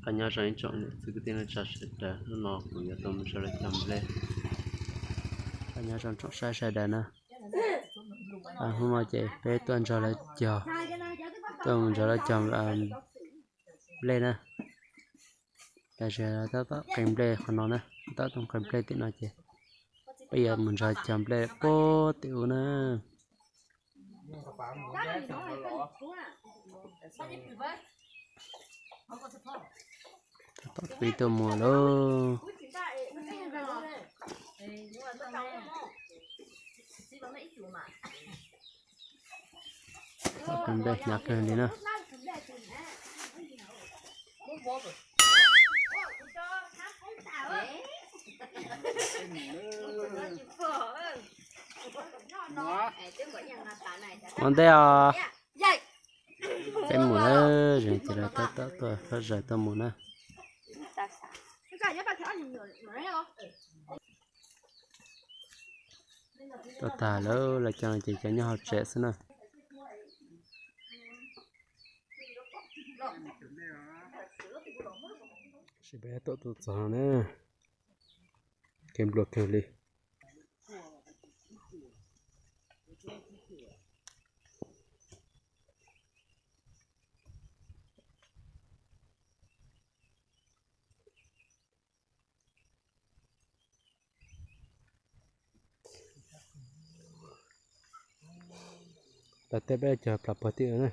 Qab nyob zoo ib tsoom niam txiv kwv tij neej tsa sawv daws, hnub no kuv yuav tuaj mus nrog lawv cog nplej. Qab nyob zoo tsoom saib sawv daws na. Hnub no ces peb tuaj nrog lawv cog, tuaj mus nrog lawv cog nplej na. Lawv tseem tab tom qee nplej qhov no na, tab tom qee nplej tim no ces peb yuav mus nrog cog nplej puag tim ub na. Tab tom pib tuaj mus lauj. Tab tom nplej hnyav kawg li na. Ua ntej os. Peb mus na, zeem ces lawv tab tom tuaj sab zais tuaj mus na. Tuaj tag lawm, lawv cov no ces cov nyob hauv tsev xwb na. Tab sis peb tuaj tus txog na, kev nplua kawg li. Plas tej peb cog plas puag tim na.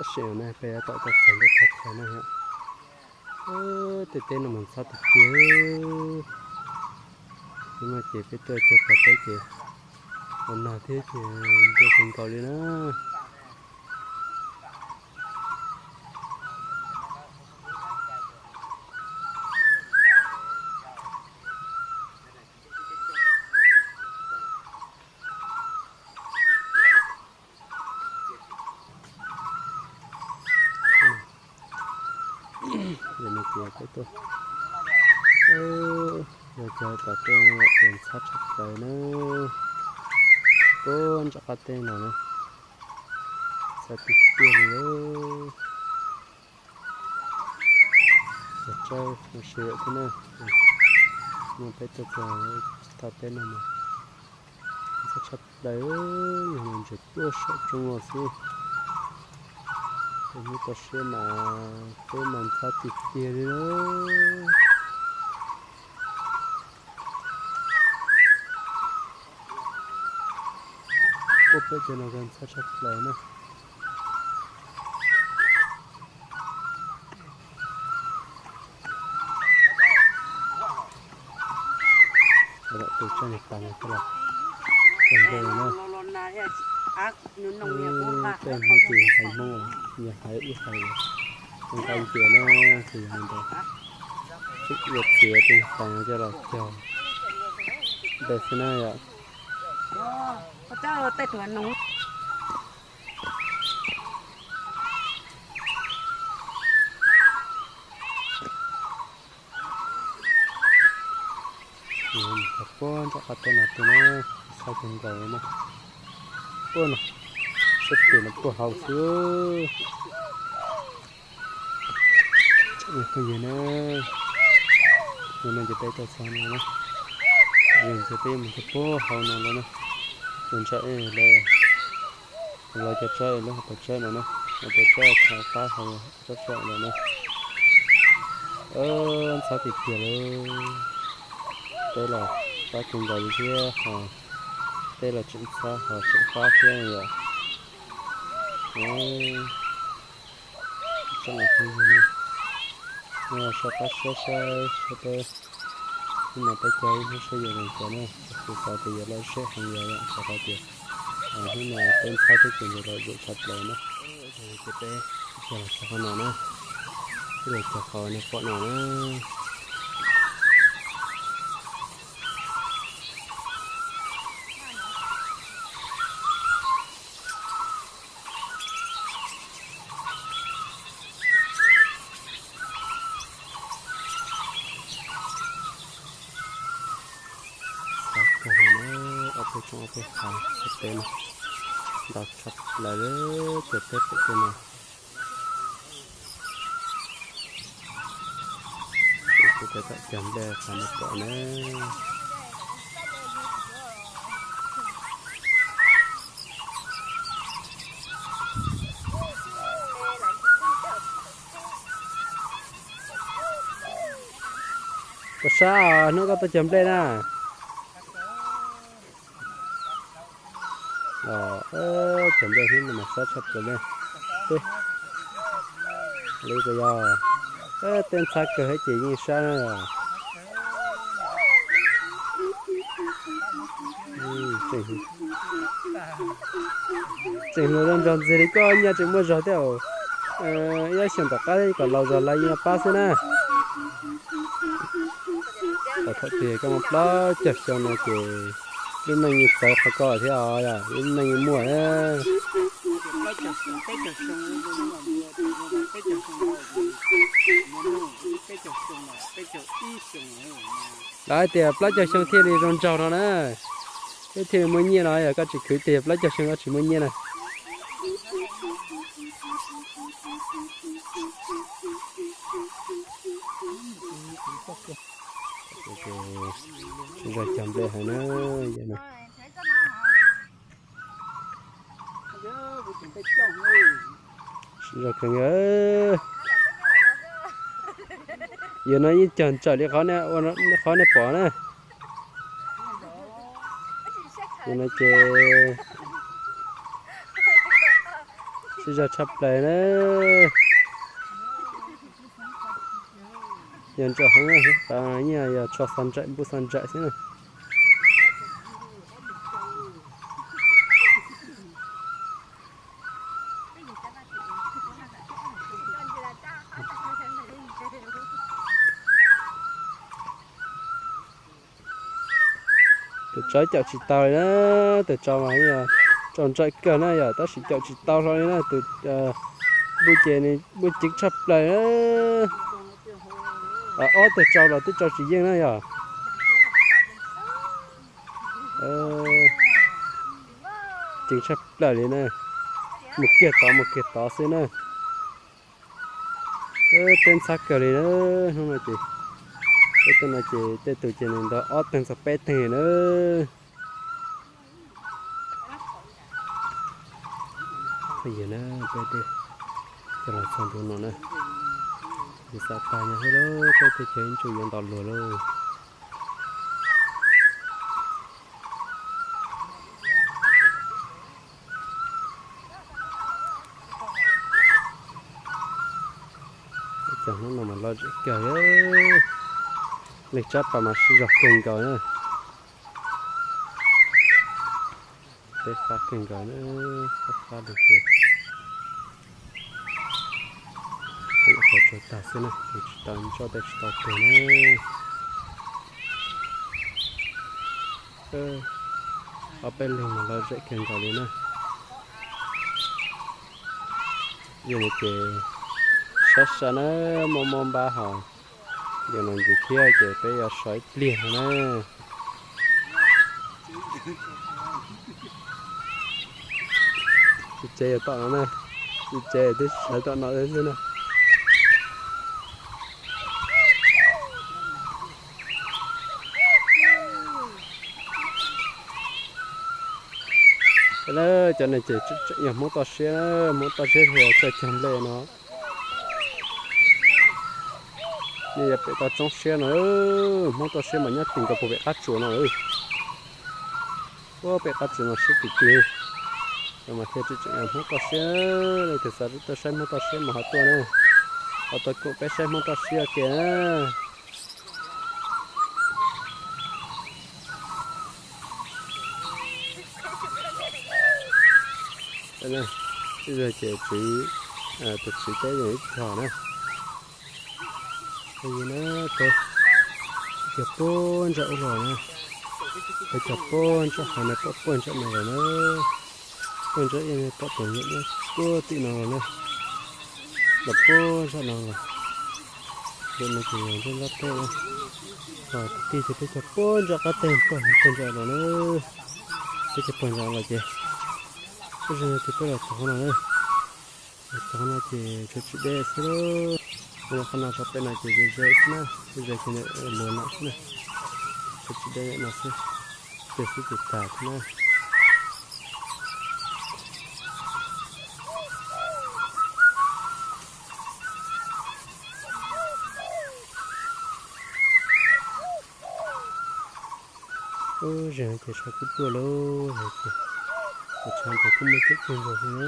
Tab sis na peb tab tom tuaj txog ntuj thaj chaw na yom. Tej teb no mas ntxhab tiag tiag. Hnub no ces peb tuaj cog plas teb ces ua nag thiab ces nplua kawg nkaus li na. Yog no ces peb tuaj, yog cog plas teb no ces ntxhab tshaj plaws na. Puag nram qab teb no na, ntxhab tiag tiag li. Cog tsawb no sib yam thiab na. No peb tuaj txog thaj teb no mas ntxhab tshaj plaws, yog no ntses puag saum roob no xwb. Tus hnub toj siab mas teb mas ntxhab tiag tiag li lauj. Puag pem cov no ntxhab tshaj plaws na. Tus tseem niag pas no coj los cog nplej no na. Tej Hmoob ces hais Hmoob, yog hais ib hais zoo nqaij ntsia na, ces yog li ntawd. Tseem ua txiav tus pas no coj los cog nplej xwb na yom. Puag nram qab teb no tuaj na, ntxhab kawg nkaus li na. Puag no, sab tim no puag hauv xwb. Tsoom phooj ywg na, hnub no ces peb tuaj txog no na, yeej ces peb mus txog puag hauv no lawm na. Tus ntsawm lawv, lawv cov tsawb lawv hauv paus tsawb no na, hauv paus tsawb txhais qab hauv tsob tsawb no na. Ntxhab tiag tiag li. Teb los fab kawg nkaus li thiab ho, teb los tseem ntxhab ho tseem fab thiab yom. Tsoom phooj ywg na, nej soj qab saib saib saib peb, hnub no peb cog ib hnub seb yuav zoo cas na, kuv xav tias yuav lom zem heev yom, rau qhov tias hnub no peb ntxhab thiab ces nws lom zem tshaj plaws na. Ces peb cog los txog qhov no na, Cov qhauv nej pom no na. Xav kawg li na, ob peb roob ob peb hav pem teb no, ntau tshaj plaws li, cov teb pem tej no. Kuv tab tom cog nplej qhov nej pom na. Koj sab, hnub koj tuaj cog nplej na. Cog nplej hnub no mas sab tshaj plaws li. Li ko yog tej ntxhab kawg thiab ces yeej sab na. Tseem hluas zoo nraug ntxiag li koj nyaj tseem muaj zog thiab. Ib xyoos tom qab kom laus zog lawv yeej pab xwb na. Thaum twg koj muaj plaub caug xyoo no ces lub neej yeej txawv qhov koj thiab os, lub neej yeej muaj. Lawv hais tias plaub caug xyoo thiaj li zoo nraug no na, thiaj li muaj nyiaj no, yog koj tsis khwv tiag plaub caug xyoo koj tsis muaj nyiaj na. Sib zog cog nplej heev na, yawm no. Sib zog kawg nkaus. Yawm no yeej cog ntsawm li qhov nej pom na. Yawm no ces sib zog tshaj plaws na. Yog ntsawm heev, yog tso xov ntsawm npuj xov ntsawm xwb na. Tus tsov caum tsis tau li na, tus tsov mas yog tsaus ntsawj kawg na yog tab sis caum tsis tau hlo li na, tus npuj ces nws npuj ceev tshaj plaws na. Ob tug tsau los twb tsau tsis yeej na yog. Ceev tshaj plaws li na, mus kiag tod mus kiag tod xwb na. Tej ntxhab kawg li na, hnub no ces, tej no ces tej tus ces nws ntog ob teeg txog peb teeg na. Phooj ywg na, peb coj los txog ntua no na, kuv xav tag nyo xwb lauj, peb tej chaw ib ntsuj yuav ntau luag lauj. Cov hnub no mas lom zem kawg, leej tsab pas mas sib zog kawg nkaus na. Peb qab kawg nkaus na, peb qab li ces peb yuav qhov tsuag tag xwb na, tsis tau ntsoj tej tsis tau tuag na. Ob peb leeg mas lom zem kawg nkaus li na. Yog no ces sab sab na, mob mob npab hos, yog no ntsis thiab ces peb yuav sawv ib pliag no na. Tsis tsev yuav tom no na, tsis tsev twb sawv tom no xwb na. Cov no ces tseem yog Hmoob toj siab, Hmoob toj siab thiaj txawj cog nplej no. Nej yog pem toj roob siab no, Hmoob toj siab mas nyob tim nkaus puag pem qab tsuas no. Puag pem qab tsuas no siab kis kis, mas thiaj tseem yog Hmoob toj siab. Leej twg xav tuaj saib Hmoob toj siab mas ho tuaj na, ho tau koom peb saib Hmoob toj siab ua ke na. Ib zaug ces tswv, tus tswv teb yeej ib txhis na. Yog na, peb cog puag nram ub los na, peb cog puag nram hav no, pom puag nram no los na, puag nram ib pom tus nyuam nyob puag tim no los na, los puag nram no los, ntawm no ces yog nruab nrab teb na. Tij ces peb cog puag nram qab teg puag nram los na, peb cog puag nram los ces, ub, ces peb los txog qhov no na, los txog qhov no ces tsuas tsis deb xwb lauj. Qhov no tso peb no ces ze ze xwb na, ze ze ces luag no xwb na, tsuas tsis deb no xwb, ces xwb ces tag xwb na. Ub, zeeg ces tshav kub tuaj lauj, ces tshav ces kuj muaj coob kawg nkaus li na.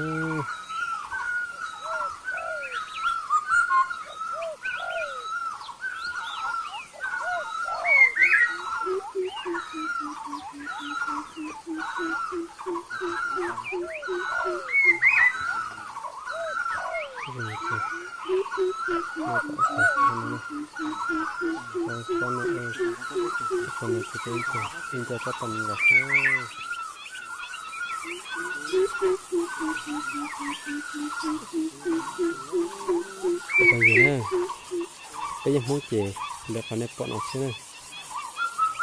Peb yog Hmoob ces, peb yog Hmoob ces lawv qhov nej pom no xwb na.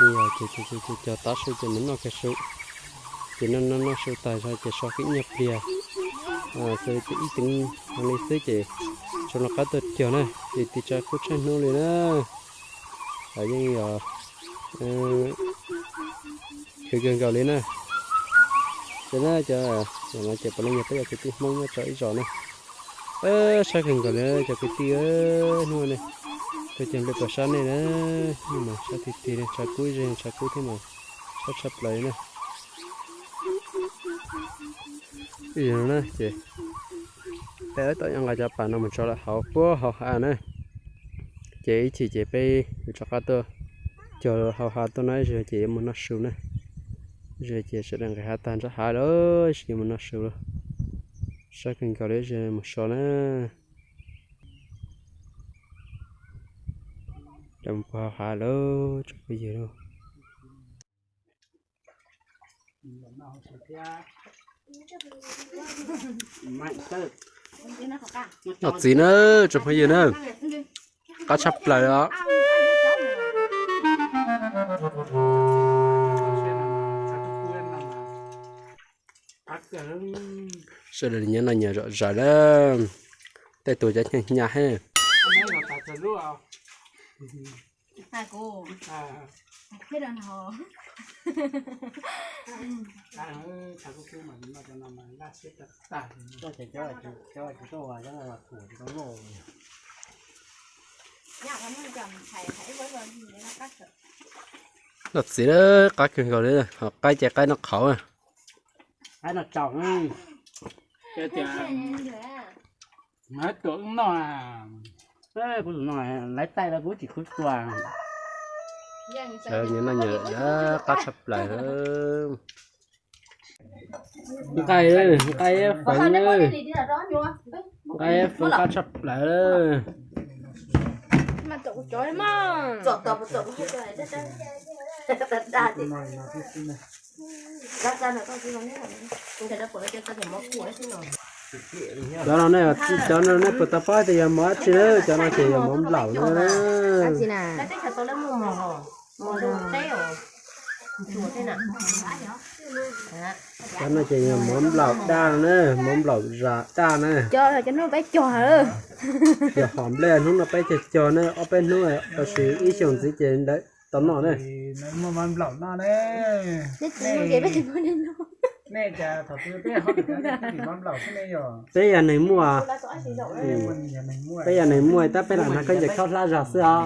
Yog ces cog tav su ces mus noj kiag su, ces noj noj noj su tag zog ces so kiag ib nyuag pliag, xws li ib teev li xwb ces tsuas nov qab tuaj cog na, ces tiv tshav kub tshaj hnub li na. Yeej yog khwv kawg nkaus li na. Ces na cov, no ces puav leej yog peb cov kwv tij Hmoob nyob rau ib zos na. Saib kawg nkaus li cov kwv tij, hnub no tuaj cog nplej puas sab nej na, mas sab tiag tiag li, tshav kub zeeg tshav kub thiab mas sab tshaj plaws li na. Ib yam no na ces peb wb tau nqa cov pas no mus tso lawm hauv puag hauv hav na. Ces ib chim ces peb yuav rov qab tuaj cog hauv hav tuaj no, ib zaug ces yuav mus noj su na. Ib zaug ces sawv daws nqis hav tag nrho hav lawm, ib zaug yuav mus noj su lawm. Saib kawg nkaus li, ib zaug mus so na. Rov mus puag hauv hav lawm tsoom phooj ywg lauj. Los txiv na, tsoom phooj ywg na, qab tshaj plaws os. Sawv daws nyob no nyias zom zaws lawm, tej tus cov hnyav hnyav he. Los txiv, qab kawg nkaus li, qaib ces qaib noj qhauv. Qaib noj tsaus. Tuam no, lawv taij los kuv tsis khuv tua. Nyob no nyias qab tshaj plaws. Nqaij, nqaij feev, nqaij feev qab tshaj plaws. Cov no ne, cov no nej puas tau paub tias yog mov dab tsi na? Cov no ces yog mov nplaum na. Cov no ces yog mov nplaum daj na, mov nplaum zas daj na. Cov hnub peb cog, yog hom nplej hnub no peb cog cog na, ob peb hnub, tab sis ib xyoos ntxiv ces lawv tau noj na. Peb yog neeg muaj, peb yog neeg muaj tab peb lam hnav khaub ncaws khaub hlab zog xwb os.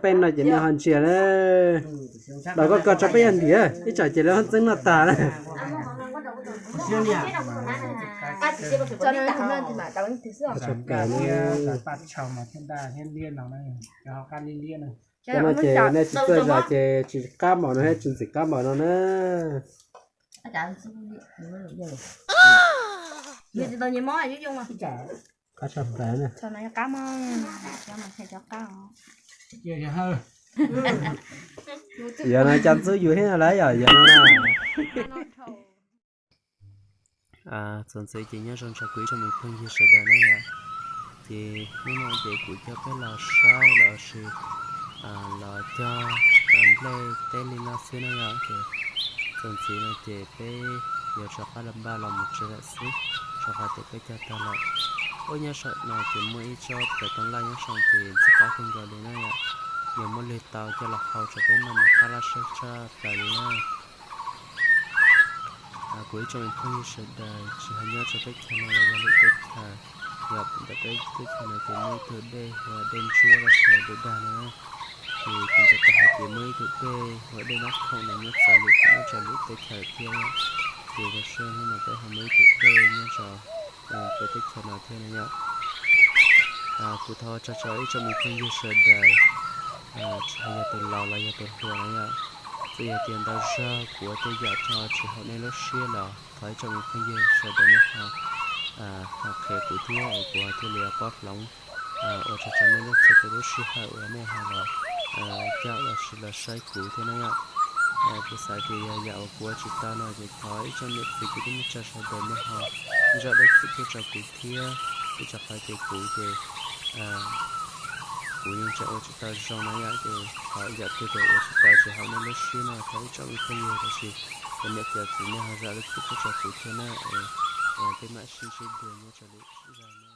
Peb no ces nej ho ntsia na, los koj koj tso peb yog ntim, ib tsam ces lawv ho txeeb noj tag na. Cov no ces nej tsis txawj zam ces tsis qab npaum no thiab, tsis ntxim qab npaum no na. Nws tsis tau nyias mob yooj yooj. Qab tshaj plaws na. Cov no yog qab mog, cov no yog qab os. Yog no cas ntxub yus thiab no lawm yom, yog no na. Txuas ntxiv ces nyob zoo rau kuv ib tsoom me phooj ywg sawv daws na yom. Ces hnub no ces kuv coj peb los saib los sis los cog nplej teb li no xwb na yom. Ces txuas ntxiv no ces peb yuav rov qab los npaj los mus tsev lawm xwb, rau qhov tias peb cog tag lawm. Ub, nyob saum no ces muaj ib tsob pawg tooj laj nyob saum ces ntxim qab kawg nkaus li na yom. Yog muab lwg tau coj los hau rau peb noj mas qab laj saib tshaj plaws li na. Kuv ib tsoom me phooj ywg sawv daws tsis hais nyob rau teb chaws no los yog lwm teb chaws, yog ntawm peb teb chaws no ces muaj ib tug dej hu ua dej ntsuab los sis dej dag no. Ces kuv nco tau hais tias muaj ib tug dej hu ua dej Nab Khoom no nyob txawv lwm nyob rau lwm teb chaws thiab. Ces zoo siab hnub no peb ho muaj ib tug dej nyob rau peb teb chaws no thiab na yom. Kuv thov tso rau ib tsoom me phooj ywg sawv daws, tsis hais yog tus laus los yog tus hluas na yom, txawm yog tias ntau zog kuv ua tej yam tsis haum nej lub siab los thov ib tsoom me phooj ywg sawv daws nej ho, ho qhia kuv thiab es kuv thiaj li paub hloov, ua tso rau nej lub txhua tus lub sij hawm uas nej ho los coj los sis los saib kuv thiab na yom. Kuv xav tias yog yam uas kuv ua tsis tau no ces thov ib tsoom niam txiv kwv tij neej tsa sawv daws nej ho zam lub txim pub rau kuv thiab, vim rau qhov tias kuv ces kuv yeej tseem ua tsis tau zoo na yom. Ces thov yam twg uas ua tsis tau tsis haum nej lub siab no thov ib tsoom me phooj ywg los sis cov niam cov txiv nej ho zam lub txim pub rau kuv thiab na. Peb mam sib ntsib dua nyob rau lwm zaj.